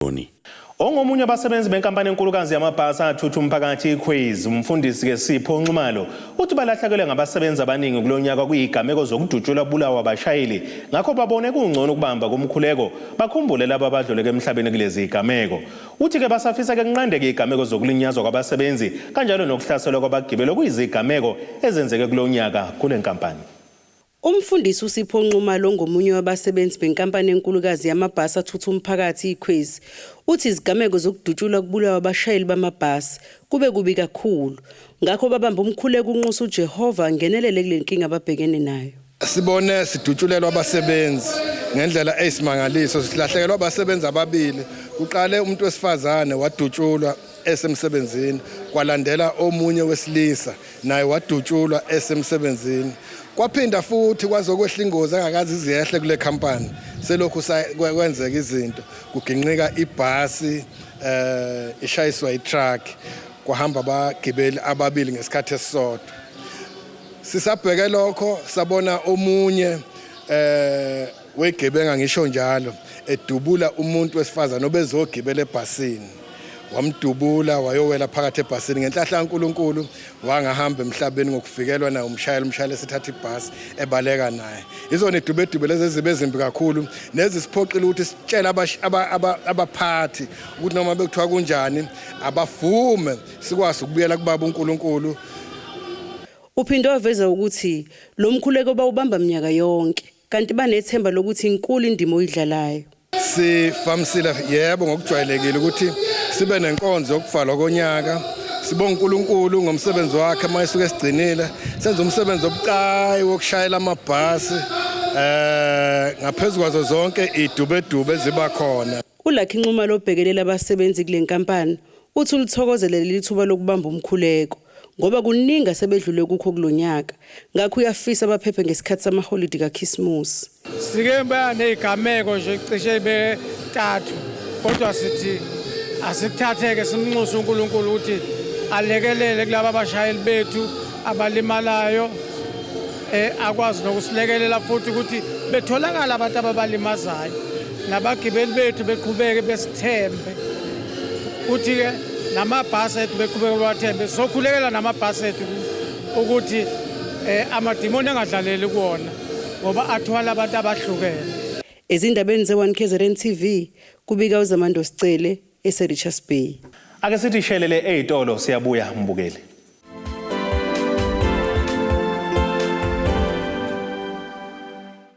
Joni. Ongomunye wabasebenzi benkampani enkulukazi yamabhasi athutha umphakathi iKhwezi, umfundisi-ke Sipho Nxumalo, uthi balahlekelwe ngabasebenzi abaningi kulo nyaka kuyigameko zokudutshulwa bulawa abashayeli, ngakho babone kungcono ukubamba kumkhuleko bakhumbule labo abadluleke emhlabeni kulezi zigameko. Uthi-ke basafisa-ke kunqandeke izigameko zokulinyazwa kwabasebenzi kanjalo nokuhlaselwa kwabagibeli okuyizigameko ezenzeke kulo nyaka kule nkampani. Umfundisi uSipho Nxumalo ongomunye wabasebenzi benkampani enkulukazi yamabhasi athutha umphakathi iKhwezi uthi izigameko zokudutshulwa kubulawa abashayeli bamabhasi kube kubi kakhulu ngakho babamba umkhuleko unxusa uJehova angenelele kule nkinga ababhekene nayo. Sibone sidutshulelwa abasebenzi ngendlela eyisimangaliso silahlekelwa abasebenzi ababili kuqale umuntu wesifazane wadutshulwa esemsebenzini kwalandela omunye wesilisa naye wadutshulwa esemsebenzini kwaphinda futhi kwazokwehla ingozi engakaze iziyehle kule company selokhu kwenzeka izinto kuginqika ibhasi eh ishayiswa itruck kwahamba abagibeli ababili ngesikhathi esisodwa sisabheke lokho sabona omunye eh wegebenga ngisho njalo edubula umuntu wesifazane obezogibela ebhasini wamdubula wayowela phakathi ebhasini ngenhlahla kaNkuluNkulu wangahamba emhlabeni ngokufikelwa naye umshayeli umshayeli esithatha ibhasi ebaleka naye izona idubedube lezi ezibe ezimbi kakhulu nezisiphoqile ukuthi sitshele abaphathi ukuthi noma bekuthiwa kunjani abavume sikwazi ukubuyela kubaba uNkulunkulu. Uphinde waveza ukuthi lo mkhuleko bawubamba minyaka yonke kanti banethemba lokuthi inkulu indima oyidlalayo. Sifamsile yebo ngokujwayelekile ukuthi sibe nenkonzo yokuvalwa konyaka sibonga uNkulunkulu ngomsebenzi wakhe uma esuke esigcinile senza umsebenzi obucayi wokushayela amabhasi eh ngaphezulu kwazo zonke idubedube eziba khona. ULucky Nxumalo obhekelela abasebenzi kule nkampani uthi ulithokozele leli thuba lokubamba umkhuleko ngoba kuningi asebedlule kukho kulo nyaka ngakho uyafisa baphephe ngesikhathi samaholidi kaKhisimusi. Sike baya nezigameko nje cishe ibe ntathu kodwa sithi asikuthatheke simnxuse uNkulunkulu ukuthi alekelele kulaba abashayeli bethu abalimalayo eh akwazi nokusilekelela futhi ukuthi betholakala abantu ababalimazayo nabagibeli bethu beqhubeke besithembe kuthi-ke namabhasi ethu beqhubeke bawathembe sokhulekela namabhasi ethu ukuthi um amadimoni angadlaleli kuwona ngoba athwala abantu abahlukene. Ezindabeni ze-1 KZN TV, kubika uZamando Sicele eseRichards Bay. Ake sithi shelele ey'tolo siyabuya mbukeli.